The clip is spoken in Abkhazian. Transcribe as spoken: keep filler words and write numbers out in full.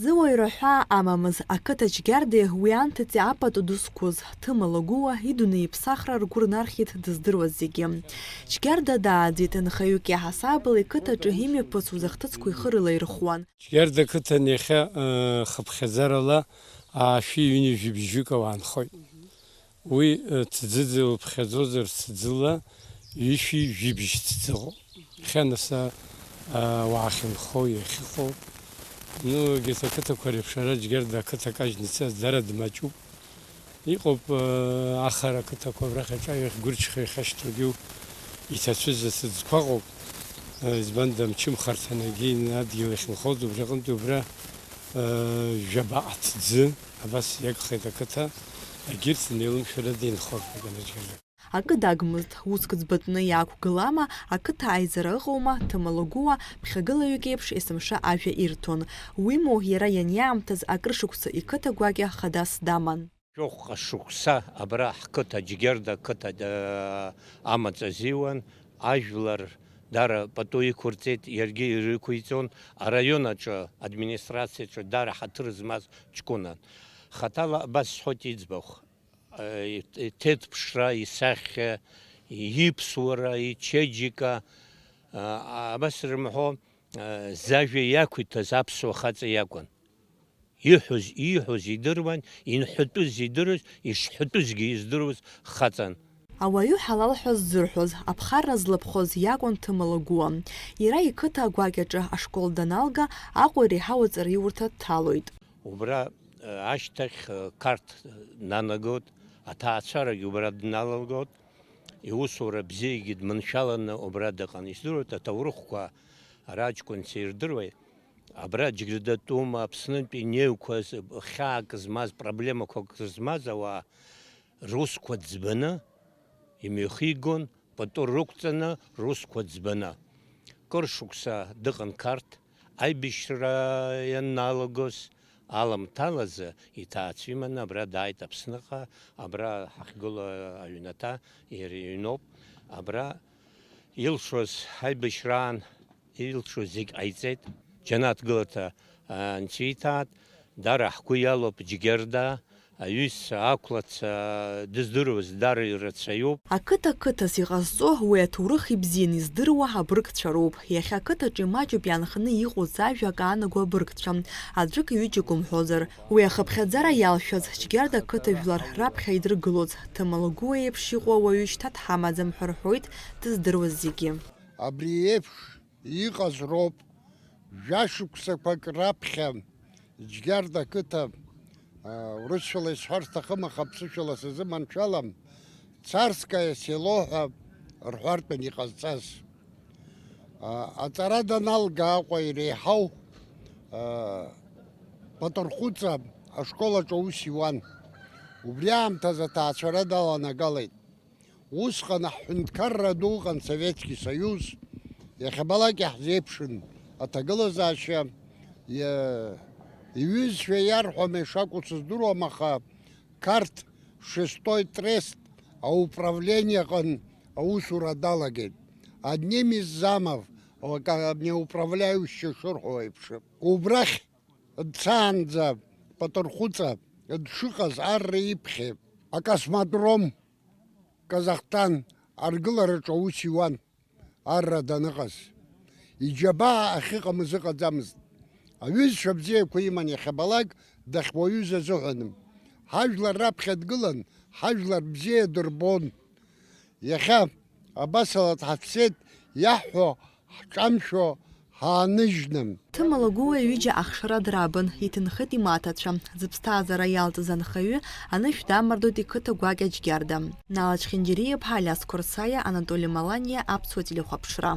Зыуаҩра ҳәаа амамыз, ақыҭа Џьгьардеи уи анҭыҵи апату ду зқәыз, Ҭыма Лагәыуа идунеи иԥсахра ргәы рнархьит дыздыруаз зегьы. Џьгьарда дааӡеит, нхаҩык иаҳасабала иқыҭаҿы имҩаԥысуаз ахҭысқәа ихы рылаирхәуан. Џьгьарда қыҭан иахьа, э, хыԥхьаӡарала аашәи ҩынҩажәи бжьҩык ауаа нхоит. Уи, э, ҭӡыӡа илыԥхьаӡозар, ҭӡыла ҩышәи жәибжь ҭӡыҟоуп. Иахьа нас, а, уаахьынхоу иахьыҟоу. Ну, егьырҭ ақыҭақәа реиԥш ара Џьгьарда ақыҭа кажьны ицаз дара дмаҷуп. Иҟоуп, э, ахара ақыҭақәа абрахь аҿаҩахь Гәырчха ихьашьҭоугьы иҭацәыз аҭыӡқәа ыҟоуп. Э, избанда, амчымхарҭанагьы адгьыл иахьынхоз убри аҟынтәи убра, э, жәаба аҭӡы абас иагхеит ақыҭа, егьырҭ неилымшәарада инхоит макьана Џьгьарда. Акы дагмызт, уск ӡбатәны иаақәгылама, ақыҭа аизара ыҟоума, Ҭыма Лагәыуа ԥхьагылаҩык еиԥш есымша ажәа ирҭон. Уимоу, иара ианиаамҭаз акыр шықәса иқыҭа гәакьа хадас даман. Жәохәҟа шықәса абра ҳқыҭа, Џьгьарда ақыҭа, да-, амаҵ азиуан, ажәлар дара пату иқәырҵеит, иаргьы ирықәиҵон, араион аҿы, администрациаҿы дара ҳаҭыр змаз ҷкәынан. Хаҭала абас сҳәоит иӡбахә. Э, иҭ-, иҭеиҭԥшра, исахьа, иԥсуара, ичеиџьыка, а, абас рымҳәо, а, зажәа иақәиҭыз аԥсуа хаҵа иакәын. Иҳәоз, ииҳәоз идыруан, инҳәатәыз идыруаз, ишҳәатәызгьы издыруаз хаҵан. Ауаҩы ҳалал ҳәа ззырҳәоз, аԥхарра злаԥхоз иакәын Ҭыма Лагәыуа. Иара иқыҭа агәакьаҿы ашкол даналга, Аҟәа иреиҳау аҵараиурҭа дҭалоит. Убра, э, ашьҭахь, э, Қарҭ, э, днанагот, аҭаацәарагь убра дналагот, иусура бзиагьы дманшәаланы убра дыҟан. Исдыруеит аҭоурыхқәа, ара аҷкәынцәа ирдыруеит. Абра Џьгьардатәума, Аԥснынтә инеиқәаз, хьаак змаз, проблемақәак змаз ауаа русқәа ӡбаны имҩахигон, пату рықәҵаны, русқәа ӡбаны. Кыр шықәса дыҟан Қарҭ, аибашьра ианалагоз аламҭалазы иҭаацәа иманы абра дааит Аԥсныҟа, абра ҳахьгылоу аҩнаҭа иара иҩноуп. Абра илшоз аибашьраан илшоз зегь ҟаиҵеит. Џьанаҭ гыларҭа, а, анцәа иҭааит, дара ҳгәы иалоуп Џьгьарда, аҩызцәа, ақәлацәа, дыздыруаз дара ирацәаҩуп. Ақыҭа қыҭас иҟазҵо уи аҭоурых ибзианы издыруа абыргцәа роуп. Иахьа ақыҭаҿы имаҷуп иаанханы иҟоу зажәа акы аанаго абыргцәа, аӡәык-ҩыџьак умҳәозар. Уи ахыԥхьаӡара иалшәаз Џьгьарда ақыҭа жәлар раԥхьа идыргылоз, Ҭыма Лагәыуа еиԥш иҟоу ауаҩы шьҭа дҳамаӡам ҳәа рҳәоит дыздыруаз зегьы. Абри еиԥш иҟаз роуп. Жәашықәсақәак раԥхьа Џьгьарда ақыҭа, а, урысшәала исҳәар сҭахым, аха аԥсышәала сазыманшәалам, Царское село ҳәа рҳәартәын иҟазҵаз. А, аҵара даналга Аҟәа иреиҳау, а, Патырхәыҵа ашкол аҿы аус иуан. Убри аамҭазы аҭаацәара даланагалеит. Усҟан аҳәынҭқарра ду ыҟан, Советский Союз, иахьабалак иаҳзеиԥшын аҭагылазаашьа, иа-, иҩызцәа иарҳәома ишакәу сыздыруам, аха Қарҭ шестой трест ауправлениеҟын аусура далагеит. Одним из замов, ка-, не управляющий шырҳәо еиԥш. Убрахь дцаанӡа Патырхәыҵа дшыҟаз арра иԥхьеит. Акосмодром Казахстан аргылараҿы аус иуан, арра даныҟаз. Иџьабаа ахьыҟамыз ыҟаӡамызт. Аҩызцәа бзиақәа иман, иахьабалак дахьуаҩыз азыҳәан. Ҳажәлар раԥхьа дгылан, ҳажәлар бзиа дырбон. Иахьа абасала дҳаԥсеит иаҳҳәо ҳҿамшәо ҳааныжьны. Ҭыма Лагәыуа ҩыџьа ахшара драбын, иҭынхеит имаҭацәа. Зыԥсҭазаара иалҵыз анхаҩы анышә дамардоит иқыҭа гәакьа Џьгьарда. Нала Чхинџьариа-иԥҳа, Алиас Қәарсаиа, Анатоли Маланиа, Аԥсуа телехәаԥшра.